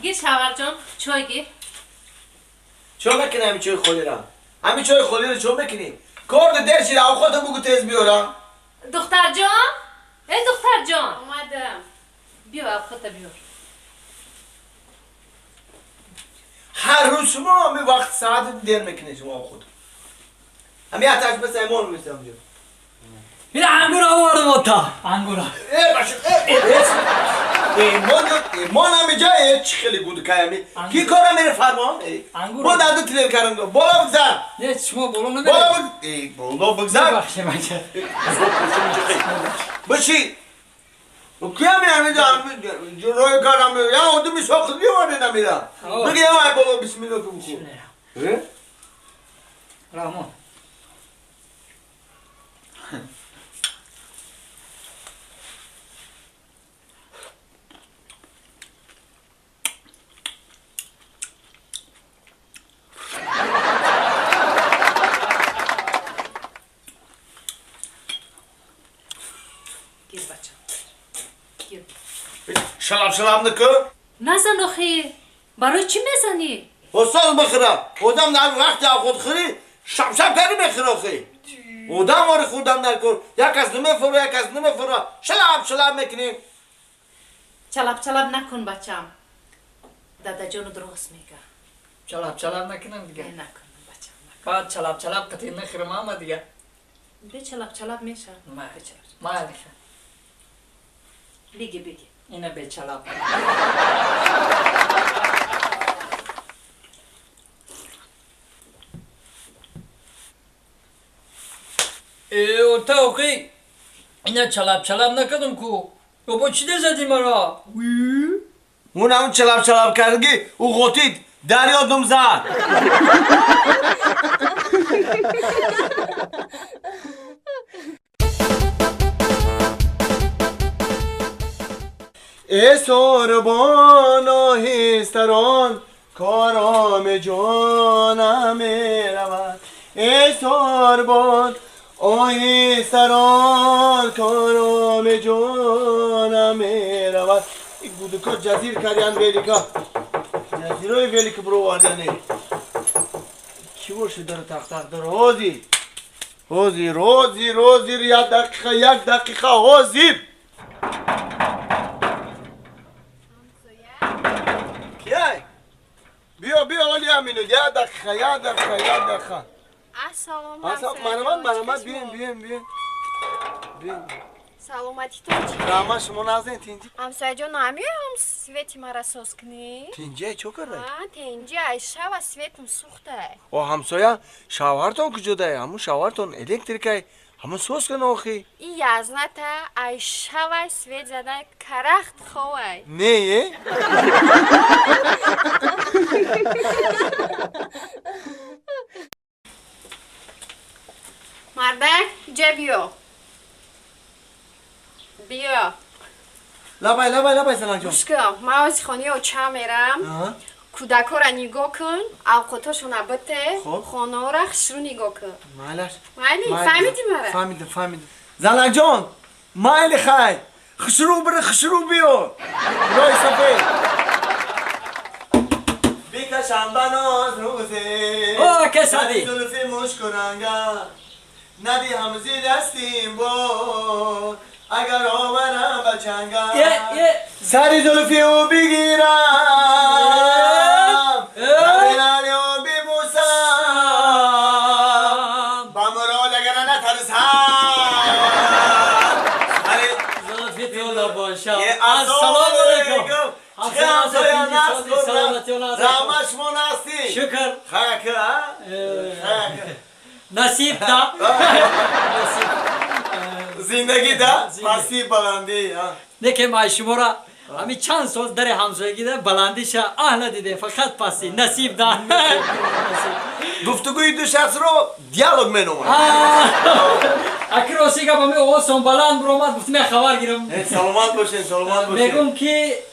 گیر شوهر جان چای گیر. چون میکنی همین چای خولی را؟ همین چای خولی رو چون میکنی؟ کرد درشی را خودم بگو تیز بیارم. دختر جان؟ ای دختر جان. اومدم. بیا خودت بیار. هر روز شما همین وقت ساعت دیر میکنی شما خود. همین آتش بس ایمان میسم جو. این انگور آوردم تا انگورا. ای باشه ای ایمان ایمان همی جای چی خیلی بود که همی کی کارم میره فرمان؟ انگور. با دندو تلر کردم بالا بگذر. نه شما بالا نمیره. بالا بگ بالا بگذر. ببخشید بچه. بشی. کی همی همی جا رای کارم میره یا آدمی ساخت بیوارده نمیره. بگی هم بالا بسم الله که بخور. رحمان. شلاب شلاب نکن. نزن آخه. برای چی میزنی؟ استاد بخورم. خودم در وقت خود خوری شب شب کاری بخور آخه. خودم واری خوردم نکن. یک از نمیفروه یک از نمیفروه. شلاب شلاب میکنیم. چلاب چلاب نکن بچم. دادا جانو درست میگه. چلاب چلاب نکنم دیگه. نه نکن بچم. بعد چلاب چلاب قطعی نخورم اما دیگه. به چلاب چلاب میشه. ما ما دیگه. بگی بگی. اینه به چلاب. ای اوتا اوکی اینا چلاب چلاب نکردم کو. بابا چی زدی مرا؟ اون همون چلاب چلاب کردی او غوتید دریا دم زد. ای سربان آهستران کارام جانم میرود. ای سربان آهستران کارام جانم میرود. این گودکا جزیر کردن ولیکا جزیرای ولیک برو واردنه کی باشه داره تق تق داره. حاضر حاضر حاضر حاضر یک دقیقه یک دقیقه حاضر. بیا بیا علی امینو یک دقیقه یک دقیقه یک دقیقه. سلام. سلام منم بیاین بیاین بیاین بیاین. سلامتی تو چی؟ رحمت شما نازین تینجی. همسایه جان نمیام سویتی مرا سوز کنی؟ تینجی چه کرده؟ ها تینجی ای شب سویتم سوخته. او همسایه شوهرتون کجا ده؟ همون شوهرتون الکتریکه همون سوز کنه آخی. این یزنته ای شب سویت زده کرخت خواه. نه؟ مردک جا بیا. بیا. لبای لبای لبای زنان جان. گوش کن من از خانه اوچه میرم. کودکا را نگاه کن، اوقاتاشون بده، خانه را خوشرو نگاه کن. مالش. مالی فهمیدی مرا؟ فهمیدم فهمیدم. زنان جان مایل خیر. خوشرو بره خوشرو بیا. رای سفید. بکشم بناز روزه. اوه کسادی. زلفی مشک و رنگم. ندی همزی دستیم با اگر آورم بچنگم سری زلفی او بگیرم لبی او ببوسم با مراد اگر نترسم سری زلفی تو لباشم. السلام علیکم. چه همسایه نست رحمت شما نستی. شکر. خیلی نصیب دا. زندگی دا پسی بلندی. نه ما شما را همین چند سال در همسایگی ده بلندیش اهل دیده فقط پسی نصیب دا. گفتگوی دو شخص رو دیالوگ منومن. اگر راستی گفت من اوسم بلند برآمد گفتم خبر گیرم. سلامت باشین سلامت باشین. میگم که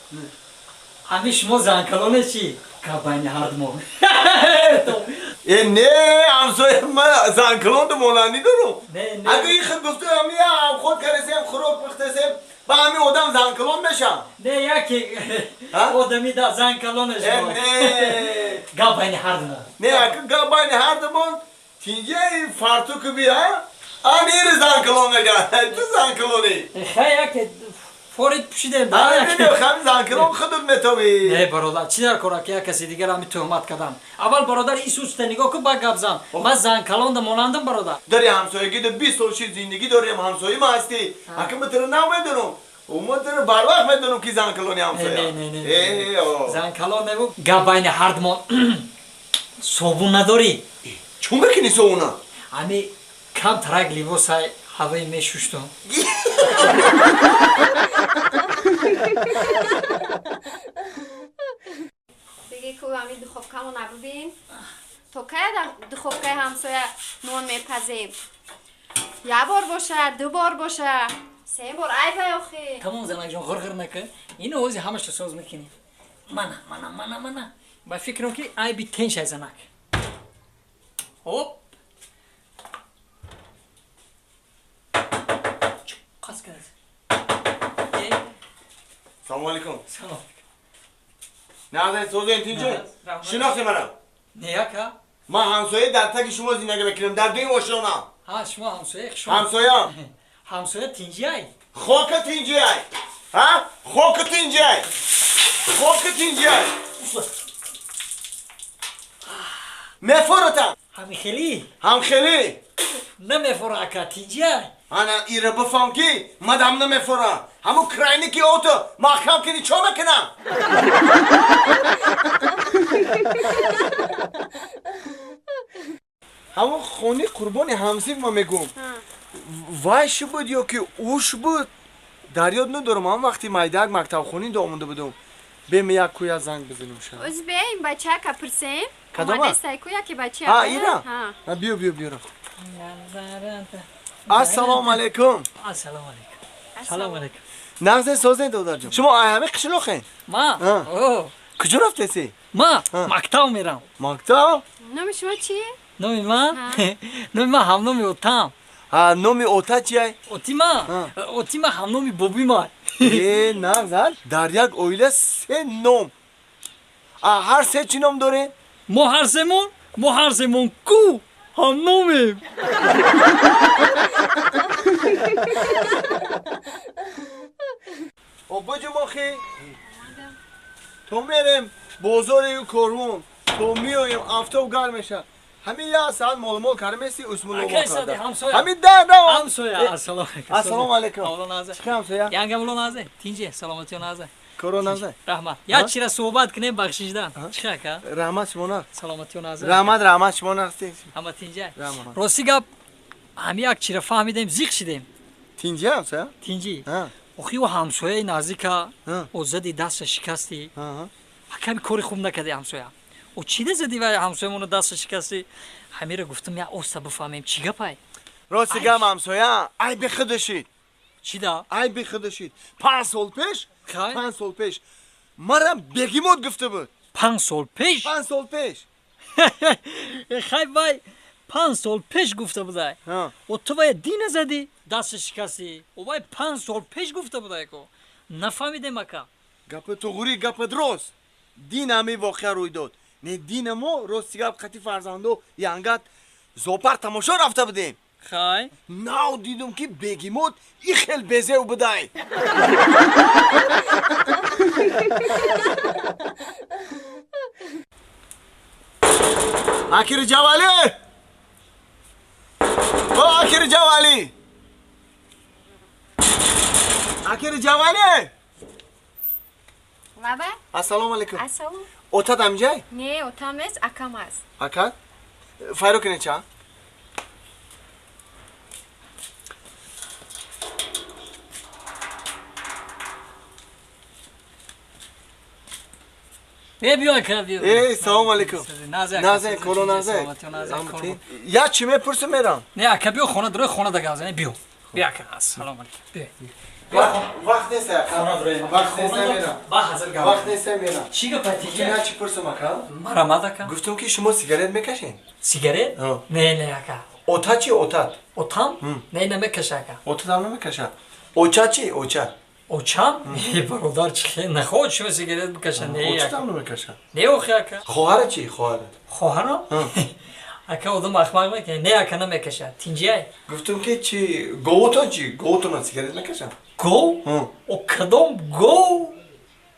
همین شما زنکلانه چی؟ کابین هر دو. نه همسایه من زنکلان دو مولانی دارم. نه نه. اگه این خود گفته هم خود کردیم خوراک پختیم Ба ҳамин одам занкалон мешам. Не, яке одами да занкалон мешам. Не. Гап байни ҳар думон. Не, ака гап байни ҳар думон. Тинҷаи фартук бия. Амир занкалон меган. Ту занкалони. Хай яке форид пушидем. Ҳамин занкалон худут метавӣ. Не, бародар, чӣ дар кора ки як каси дигар ҳами туҳмат кардам. Аввал бародар Исуста нигоҳ кун, баъд гап зан. Ман занкалонда монандам, бародар. Дари ҳамсоягӣ 20 сол шид зиндагӣ дорем, ҳамсоя ма ҳастӣ. Ака ма туро намедонам. Ма туро барвақт медонам ки занкалони ҳамсоя. Не. Занкалон небу. Гап байни ҳар думон. Собун надорӣ? Чун мекунӣ собуна? Ҳами кам тарак либосай ҳавои мешуштум. Беги ку ҳами духовкамо набубин. То кая дар духовкаи ҳамсоя нон мепазем? Я бор боша, ду бор боша, се бор айбай охи. Тамом занакҷон, ғирғир накун. Ино ҳози ҳамашро соз мекунем. Мана, мана, мана, мана. Ба фикрам ки айби теншай занак. Оп. Қас кард. Салом алейкум. Салом. Нағзай созен тинҷе? Шинохти мана? Не, ака. Ман ҳамсоя дар таги шумо зиндагӣ мекунам, дар дуюм ошёна. Ҳа, шумо ҳамсоя хушо. Ҳамсоям. Ҳамсоя тинҷиай? Хока тинҷиай. Ҳа? Хока тинҷиай. Хока тинҷиай. Мефоратам. Ҳамихелӣ? Ҳамхелӣ. Намефора ака, тинҷиай. Ана ира бифаҳм ки мадам намефора. Ҳамун крайники ото маҳкам кини чо мекунам? Ҳамун хони қурбони ҳамсиф ма мегӯм. Вайш буд ё ки уш буд? Дар ёд надорам. Ҳамон вақти майдаак мактабхонӣ омода будум. Бем як кӯя занг бизанем ша. Оз беем бачака пурсем. Кадома? Омадестай ку яки бача. Ҳа, ира? Биё, биё, биё рафт. Ассалому алайкум. Ассалому алайкум. Салому алайкум. Нағзе созен додарҷон. Шумо ай ҳами қишлоқен? Ма? Куҷо рафтеси? Ма мактаб мерам. Мактаб? Номи шумо чи? Номи ман? Номи ман ҳамноми отам. Ҳа, номи ота чиай? Оти ма? Оти ма ҳамноми боби ма. Э, нағз, дар як оила се ном. А ҳар се чӣ ном дорем? Мо ҳар семон? Мо ҳар семон ку ҳамномем. Обаҷум охи. То мерем бозори корвон, то меоем афтоб гарм мешавад. Ҳамин як саат молумол карда меси усмулобо карда. Ҳамин дар давом. Ҳамсоя, ассалому алайкум. Ассалому алайкум. Чӣ ҳамсоя? Янга муло назе. Тинҷе, саломатиё назе. Коро назе. Раҳмат. Як чира суҳбат кунем бахшишдан. Чӣ ака? Раҳмат шумо нағз. Саломатиё назе. Раҳмат, раҳмат шумо нағз. Ҳама тинҷе. Рости гап ҳамин як чира фаҳмидем, зиқ шидем. Тинҷи ҳамсоя? Тинҷи. Охи ӯ ҳамсояи наздика о зади даста шикастӣ. Ҳаками кори хуб накарди ҳамсоя. О чӣ да зади вай ҳамсоямоно даста шикастӣ? Ҳамира гуфтам я оста бифаҳмем чӣ гапай? Рости гап ҳамсоя айби худашид. Чӣ да? Айби худашид. 5 сол пеш, 5 сол пеш марам бегимот гуфта буд. 5 сол пеш? 5 сол пеш. Хай вай 5 сол пеш гуфта будай. О ту вай дина задӣ, даста шикастӣ. О вай 5 сол пеш гуфта будай ко. Нафаҳмидем ака. Гапи туғрӣ, гапи дуруст. Дин ҳамин воқеа рӯй дод. Не дина мо рости гап қати фарзандо янгат зоопарк тамошо рафта будем. Хай. Нав дидум ки бегимот и хел безев будай. Акири Ҷавалӣ! О, Акири Ҷавалӣ! Акири Ҷавалӣ! Лаба? Ассалому алайкум. Ассалом. Отат ҳамҷай? Не, отам нест, акам аст. Ака? Файро кунед ча? Биё ака, биё. Э, салому алайкум. Назе, коро назе. Я чӣ мепурсам мерам? Не, ака биё хона, дурои хона да гап занем, биё. Биё ака, ассалому алайкум. Биё. Вақт нест ака. Вақт нест мерам. Ба ҳазир гап. Вақт нест мерам. Чӣ гап айтӣ? Я чӣ пурсам ака? Марамад ака. Гуфтам ки шумо сигарет мекашед? Сигарет? Не, не ака. Ота чӣ отат? Отам? Не, намекаша ака. Отатам намекаша. Оча чӣ? Оча. Очам? Бародар чи нахоҳад шумо сигарет бикаша? Не. Очатам намекаша? Не охи ака. Хоҳара чи? Хоҳара? Хоҳарам? Ака одам ахмақ мекунад. Не ака намекаша. Тинҷиай. Гуфтум ки чи говотон чи? Говотон сигарет мекашанд? Гов? О кадом гов?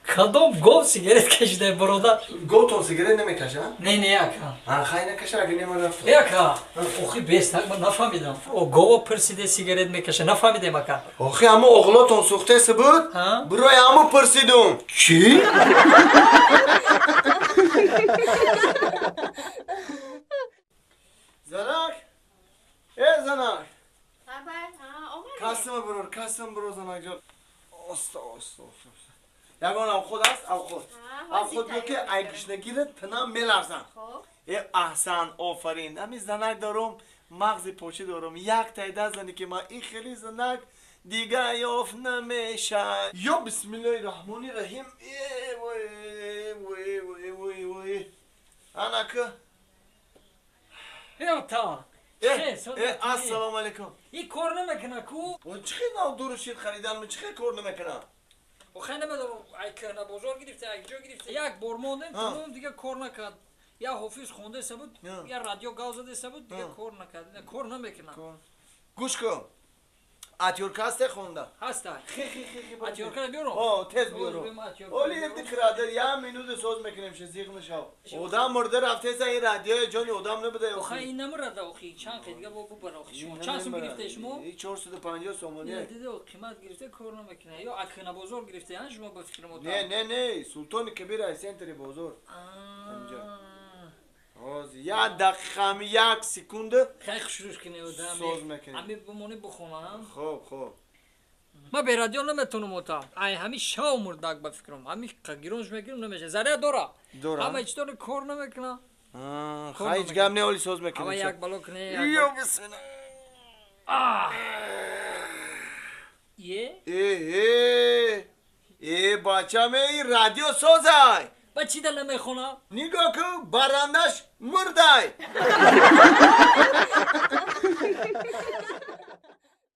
Кадом гов сигарет кашида бародар? Говтон сигарет намекаша? Не, не ака. А хай накаша, агар не ман рафтам. Не ака. Охи бес так ман нафаҳмидам. О гова пурсиде сигарет мекаша, нафаҳмидем ака. Охи ҳамо оғлотон сӯхтеса буд? Бирои ҳамо пурсидум. Чӣ? Занак? Э занак. Касима бирор, касима бирор занак ҷон. Оста, оста, оста. Ягон авход аст, авход. Авход биё ки ай гушнагира тинам меларзам. Э аҳсан, офарин. Ҳами занак дорум, мағзи почӣ дорум. Як тайда зани ки ман ин хели занак дига ёфт намешад. Ё бисмиллоҳи раҳмони раҳим. Э вой, вой, вой, вой, вой. Анака. Э, э, ассалому алайкум. И кор намекунад ку? Чӣ хел нав дуру шир харидан, чӣ хел кор намекунад? Охай намедонам, ай кӯҳна бозор гирифта, ай ҷо гирифта. Як бор мондем, тамом дига кор накард. Я ҳофиз хондаеса буд, я радио гав задаеса буд, дига кор накард. Кор намекунад. Гӯш кун. Атёрка ҳасте хонда? Ҳаста. Хи хи хи хи. Атёркаро биёрам? О, тез биёрам. Оли ибди крадер, як минута соз мекунем ше зиқ нашав. Одам мурда рафтеса ин радиои ҷони одам набуда. Охай ин намурада охи, чанд қи дига бо бубар охи. Шумо чанд сум гирифта шумо? 450 сомонӣ. Дида қимат гирифта кор намекунад. Ё акна бозор гирифта, ҳан шумо ба фикр мота? Не, не, не, Султони Кабир ай центри бозор. Ҳамҷа. Ҳозир як дақиқа, ҳами як секунда. Хай хушрӯш кунед одам. Соз мекунем. Ҳами бимонӣ бихонам. Хоб, хоб. Ман бе радио наметонам ота. Ай ҳами шав мурдак ба фикрам. Ҳами гиронш мегирам намеша. Заря дора. Дора. Ҳама чӣ дора кор намекуна. Хай ҳеҷ гап не, оли соз мекунем. Ҳама як бало куне. Ё бисмилла. Е? Э, э, бачам, эй радио созай. Ба чӣ да намехона? Нигоҳ кун, барандаш мурдай.